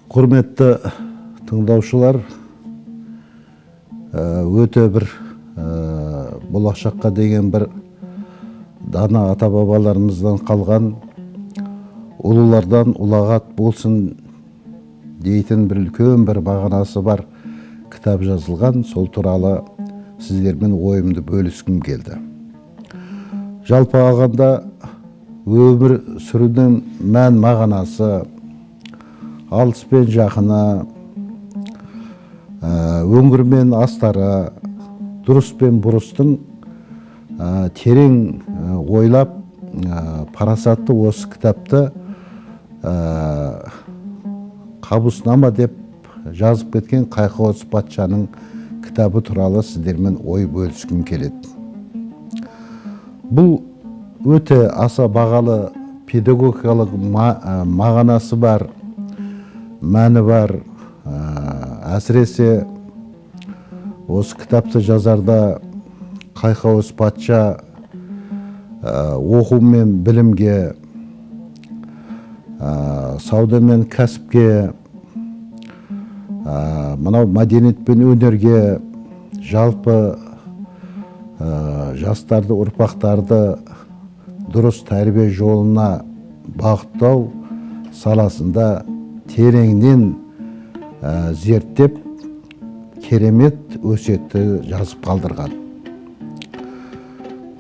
Құрметті тыңдаушылар, өте бір болашаққа деген бір дана ата бабаларымыздан қалған ұлылардан ұлағат болсын дейтін бір үлкен бір мағынасы бар кітап жазылған. Сол туралы сіздермен ойымды бөліскім келді. Жалпы алғанда, өмір сүрудің мән мағынасы, алыс пен жақыны, өңір мен астары, дұрыс пен бұрыстың терең ойлап, парасатты осы кітапты Қабуснама деп жазып кеткен Қайқауыз патшаның кітабы туралы сіздермен ой бөліскім келеді. Бұл өте аса бағалы педагогикалық мағынасы бар, мәні бар. Әсіресе осы кітапты жазарда Қайқауыз патша оқу мен білімге, сауда мен кәсіпке, мынау мәдениет пен өнерге, жалпы жастарды, ұрпақтарды дұрыс тәрбие жолына бағыттау саласында тереңнен зерттеп, керемет өсиетті жазып қалдырған.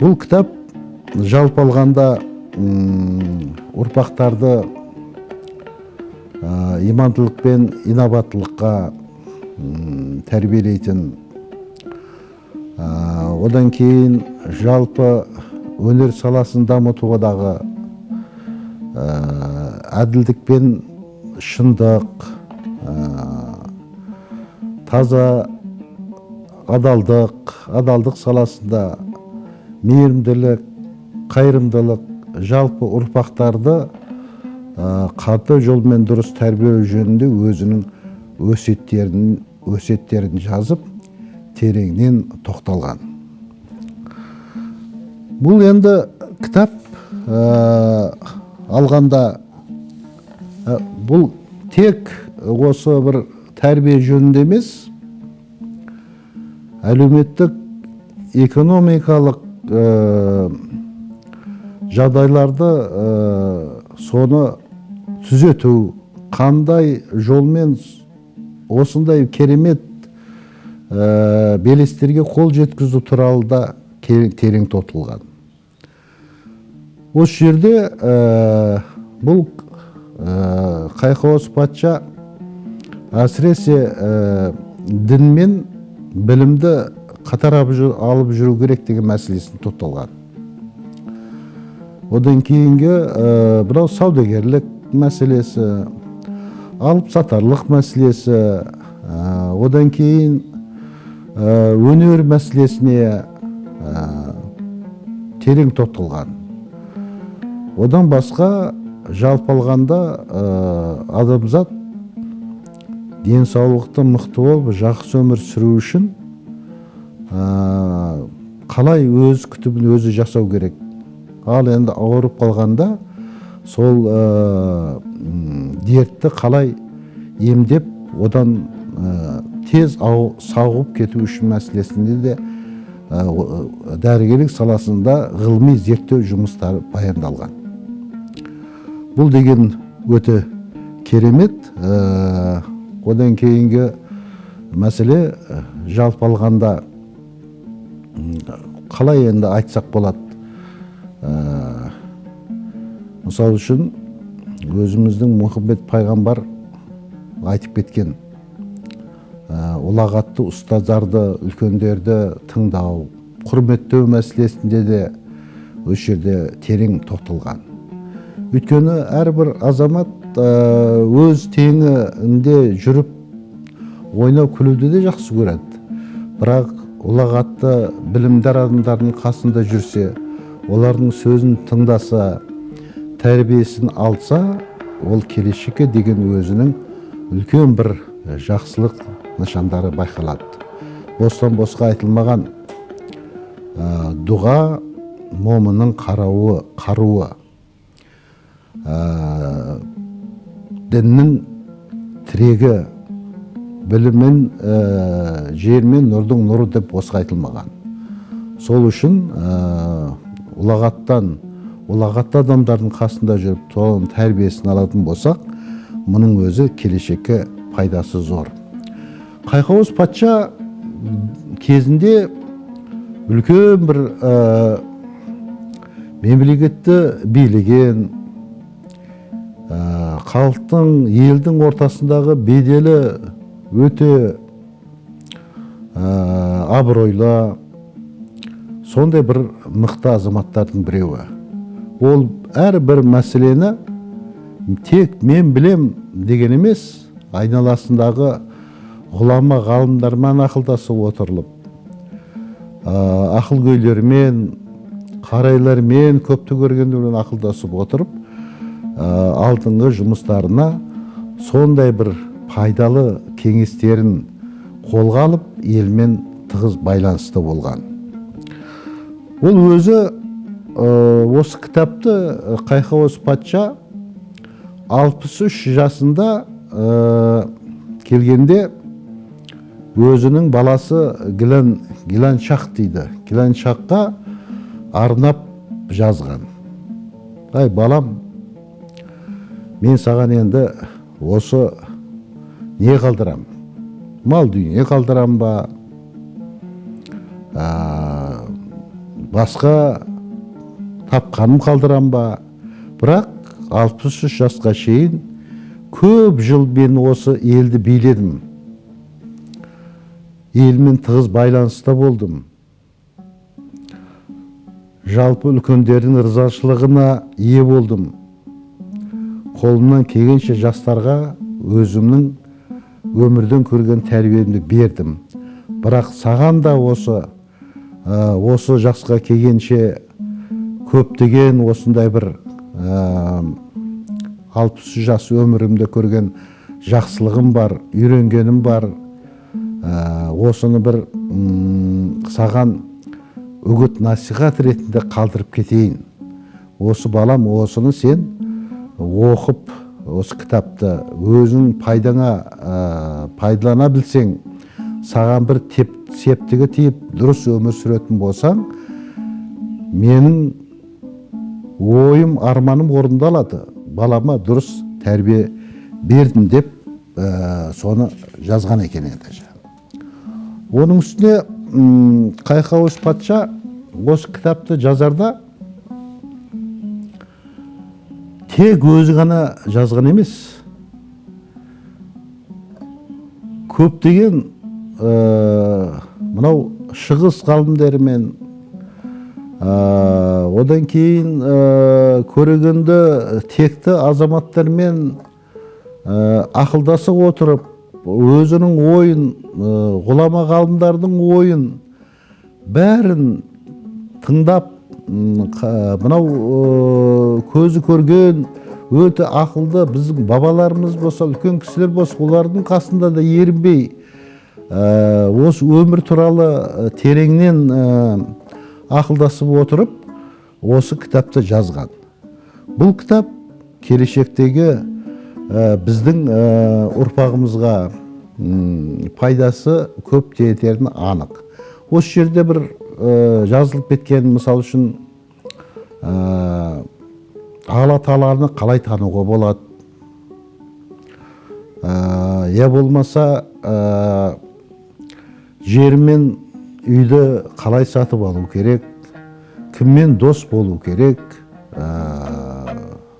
Бұл кітап жалпы алғанда ұрпақтарды имандылық пен инабаттылыққа тәрбиелейтін, одан кейін жалпы өнер саласын дамытудағы әділдік пен шындық, таза адалдық, адалдық саласында мейірімділік, қайырымдылық, жалпы ұрпақтарды қандай жолмен дұрыс тәрбиелеу жөнінде өзінің өсиеттерін жазып, тереңнен тоқталған. Бұл енді кітап алғанда, бұл тек осы бір тәрбие жөнінде емес, әлеуметтік, экономикалық жағдайларды, соны түзету қандай жолмен, осындай керемет белестерге қол жеткізу туралы да терең тоқталған. Осы жерде бұл Қайқауыз патша әсіресе дін мен білімді қатар алып жүру керек деген мәселесін тоқталған. Одан кейінгі мынау саудагерлік мәселесі, алып сатарлық мәселесі, одан кейін өнер мәселесіне терең тоқталған. Одан басқа, жалпы алғанда, адамзат денсаулықты мықты болып, жақсы өмір сүру үшін қалай өз күтімін өзі жасау керек, ал енді ауырып қалғанда сол дертті қалай емдеп, одан тез сауығып кету үшін мәселесінде де дәрігерлік саласында ғылыми зерттеу жұмыстары баяндалған. Бұл деген өте керемет. Одан кейінгі мәселе, жалпы алғанда, қалай енді айтсақ болады, мысалы үшін, өзіміздің Мұхаммед пайғамбар айтып кеткен ұлағатты ұстаздарды, үлкендерді тыңдау, құрметтеу мәселесінде де осы жерде терең тоқталған. Өйткені әрбір азамат өз теңінде жүріп, ойнау, күлуді де жақсы көреді, бірақ ұлағатты білімдар адамдардың қасында жүрсе, олардың сөзін тыңдаса, тәрбиесін алса, ол келешекке деген өзінің үлкен бір жақсылық нышандары байқалады. Бостан босқа айтылмаған: дұға момынның қаруы, діннің тірегі, білімін, жер мен нұрдың нұры деп босқа айтылмаған. Сол үшін ұлағатты адамдардың қасында жүріп, соның тәрбиесін алатын болсақ, мұның өзі келешекке пайдасы зор. Қайқауыз патша кезінде үлкен бір мемлекетті билеген, халықтың, елдің ортасындағы беделі өте абыройлы, сондай бір мықты азаматтардың біреуі. Ол әрбір мәселені тек мен білем деген емес, айналасындағы ғұлама ғалымдармен ақылдасып отырылып, ақылгөйлермен, қарайлармен, көпті көргендермен ақылдасып отырып, алдыңғы жұмыстарына сондай бір пайдалы кеңестерін қолға алып, елмен тығыз байланыста болған. Ол өзі осы кітапты Қайқауыз патша 63 жасында келгенде өзінің баласы Гиланшақ дейді. Гиланшаққа арнап жазған. Ай балам, мен саған енді осы не қалдырам? Мал дүние қалдырам ба? Басқа тапқаным қалдырам ба? Бірақ 63 жасқа шейін көп жыл мен осы елді биледім. Елмен тығыз байланыста болдым. Жалпы үлкендердің ризашылығына ие болдым. Қолымнан келгенше жастарға өзімнің өмірден көрген тәрбиемді бердім. Бірақ саған да осы жасқа келгенше көптеген осындай бір 63 жас өмірімде көрген жақсылығым бар, үйренгенім бар. Осыны бір саған үгіт насихат ретінде қалдырып кетейін. Осы балам, осыны сен оқып, осы кітапты өзің пайдаңа пайдалана білсең, саған бір септігі тиіп, дұрыс өмір сүретін болсаң, менің ойым, арманым орындалады. Балама дұрыс тәрбие бердім деп соны жазған екен енді. Оның үстіне Қайқауыз патша осы кітапты жазарда тек өзі ғана жазған емес, көптеген мынау шығыс ғалымдарымен, одан кейін көрегенді текті азаматтармен ақылдаса отырып, өзінің ойын, ғұлама ғалымдардың ойын бәрін тыңдап, мынау көзі көрген өте ақылды біздің бабаларымыз болса, үлкен кісілер болса, олардың қасында да ерінбей осы өмір туралы тереңнен ақылдасып отырып, осы кітапты жазған. Бұл кітап келешектегі біздің ұрпағымызға пайдасы көп жетерін анық. Осы жерде бір жазылып кеткен, мысал үшін, Алла Тағаланы қалай тануға болады, я болмаса жер мен үйді қалай сатып алу керек, кіммен дос болу керек,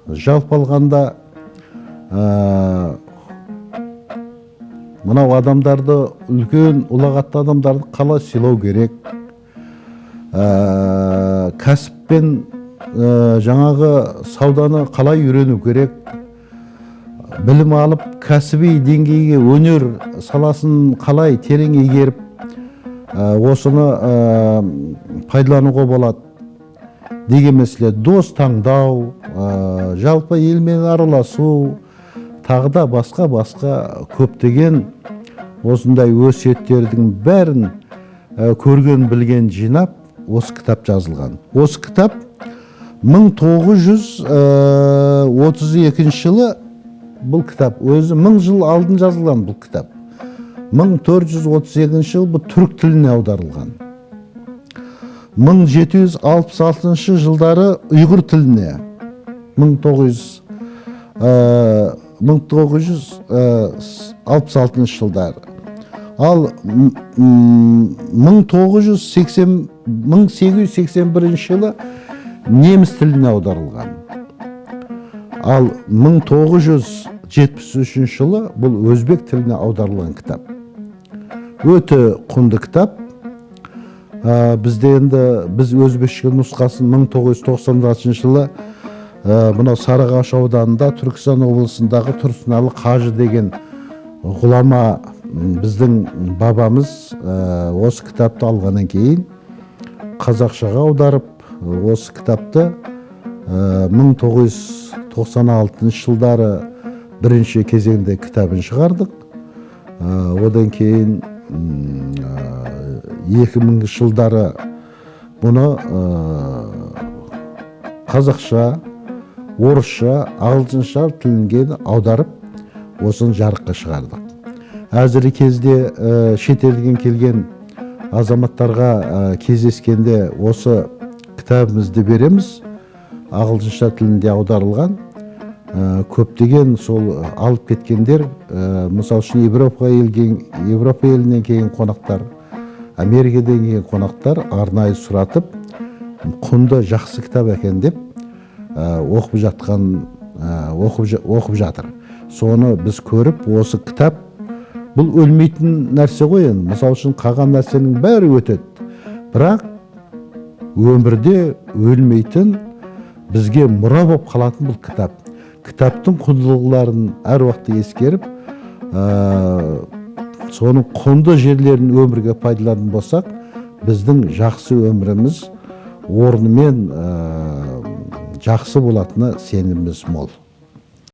жалпы алғанда мынау адамдарды, үлкен ұлағатты адамдарды қалай сыйлау керек, кәсіппен жаңағы сауданы қалай үйрену керек, білім алып кәсіби деңгейге өнер саласын қалай терең игеріп, осыны пайдалануға болады деген мәселе, дос таңдау, жалпы елмен араласу, тағы да басқа-басқа көптеген осындай өсиеттердің бәрін көрген білген жинап осы кітап жазылған. Осы кітап 1932 жылы Бұл кітап өзі 1000 жыл алдын жазылған. Бұл кітап 1432 жыл бұл түрік тіліне аударылған, 1766 жылдары ұйғыр тіліне, 1900 1966 жылдары, ал 1980 1881 жылы неміс тіліне аударылған, ал 1973 жылы бұл өзбек тіліне аударылған кітап. Өте құнды кітап. Бізде енді біз өзбекше нұсқасын 1996 жылы мынау Сарыағаш ауданында, Түркістан облысындағы Тұрсыналы қажы деген ғұлама, біздің бабамыз осы кітапты алғаннан кейін қазақшаға аударып, осы кітапты 1996 жылдары бірінші кезеңде кітабын шығардық. Одан кейін 2000 жылдары бұны қазақша, орысша, ағылшынша тілінге аударып, осыны жарыққа шығардық. Әзіргі кезде шетелден келген азаматтарға кездескенде осы кітабымызды береміз, ағылшынша тілінде аударылған. Көптеген сол алып кеткендер, мысалы үшін, Европа елінен келген қонақтар, Америкадан келген қонақтар арнайы сұратып, құнды, жақсы кітап екен деп оқып жатқан, оқып жатыр. Соны біз көріп, осы кітап бұл өлмейтін нәрсе ғой енді. Мысалы үшін, қалған нәрсенің бәрі өтеді, бірақ өмірде өлмейтін, бізге мұра болып қалатын бұл кітап. Кітаптың құндылықтарын әр уақытта ескеріп, соның құнды жерлерін өмірге пайдаланатын болсақ, біздің жақсы өміріміз орнымен жақсы болатынына сеніміміз мол.